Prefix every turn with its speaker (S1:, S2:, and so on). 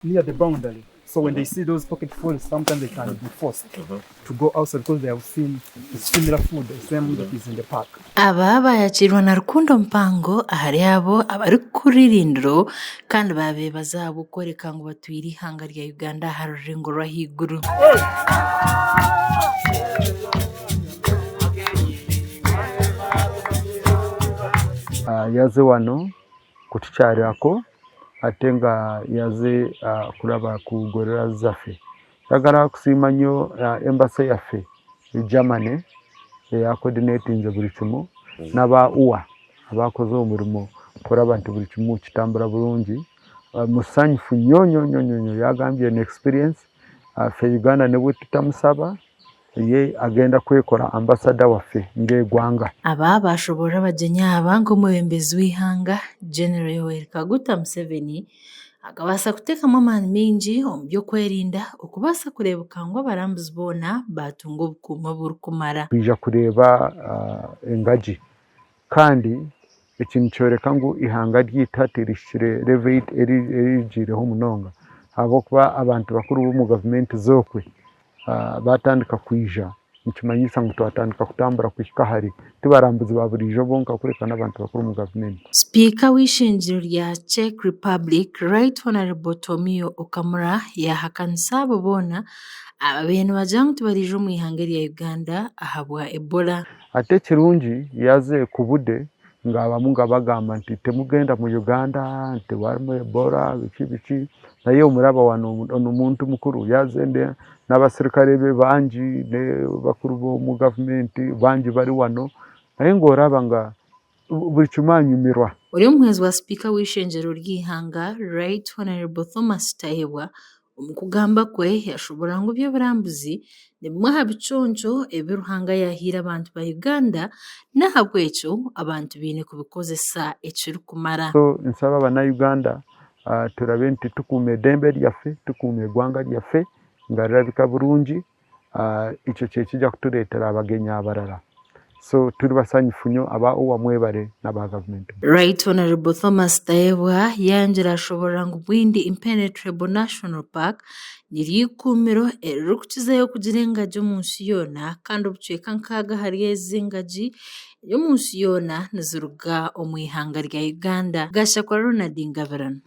S1: Near the boundary so when they see those pocket forests sometimes they can be forced to go outside because they have seen similar food the same that is in the park.
S2: Aba baayakiirwa na rukundo mpango ahari abo abarikukurira eirindiro kandi baabeebaza ahabw'okworeka ngu batwire eihanga rya Uganda aha rurengo rw'ahaiguru.
S3: Yaze wano kutukyarako ate nga yaze kuraba ku gorilla zaffe. Njagala kusiima nnyo embassy yaffe e Germany eya coordinatinze buri kimu n'aba UWA abakoze omurimo kuraba nti buri kimu kitambura burungi. Musanyufu nnyo nnyo nnyo nnyo yagambye eno experience ffe Uganda nebwetutamusaba Ye agenda kwekora ambasada waffe ng'egwanga.
S2: Aba baashoboorora abagyenyi aba ngu omwebembezi w'eihanga, General Yoweri Kaguta Museveni akabaasa kuteekamu amaani maingi omu by'okwerinda okubaasa kureebeka ngu abarambuzi boona baatunga obukuumi oburikumara.
S3: Twija kureeba engagi kandi eki nikyoreka ngu eihanga ryaitu hati rihikire level eri rigiireho munonga ahabw'okuba abantu bakuru b'omu gavumenti z'okwe Baatandika kwija nikimanyisa ngu twatandika kutambura kuhika hare, ti barambuzi ba buriijo bonka kureka n'abantu bakuru omu gavumenti.
S2: Sipiika w'eishengyero rya Czech Republic, Right Honourable Tomio Okamura yaahakanisa abo boona ababaire nibagira ngu tibariija omu ihanga erya Uganda ahabwa Ebola.
S3: Ate ekirungi yaaza Kubude Nga abamu nga bagamba nti temugenda mu Uganda nti harimu Ebola biki biki naye omuraba wanu onu muntu mukuru yaza n'abasirikare be bangi n'abakuru b'omu gavumenti bangi bari wano naye nga oraba nga buri kimwe anyumirwa.
S2: Ori omuhwezi wa sipiika w'eishengyero ry'eihanga Right Honourable Thomas Tayebwa Omu kugamba kwe yashoborora ngu eby'oburambuzi ni bimwe aha biconco ebi Ruhanga yaahaire abantu ba Uganda n'ahabw'ekyo abantu baine kubikozesa ekirikumara.
S3: So nsaba abana-Uganda turabe nti tukuuma edembe ryaffe, tukuuma egwanga ryaffe nga rirabika burungi. Ekyo kyekija kutureetera abagenyi abarara. So turi basanyufu nyo aba UWA mwebare n'aba gavumenti.
S2: Right Honourable Thomas Tayebwa yayongyera ashoborora ngu Bwindi Impenetrable National Park niryo ikuumiro eririkukizayo kugira engagi omu nsi yoona kandi obucweka nkaaga ahari ezi engagi omu nsi yoona niziruga omu ihanga rya Uganda. Gashakwa Ronald Ngabirano.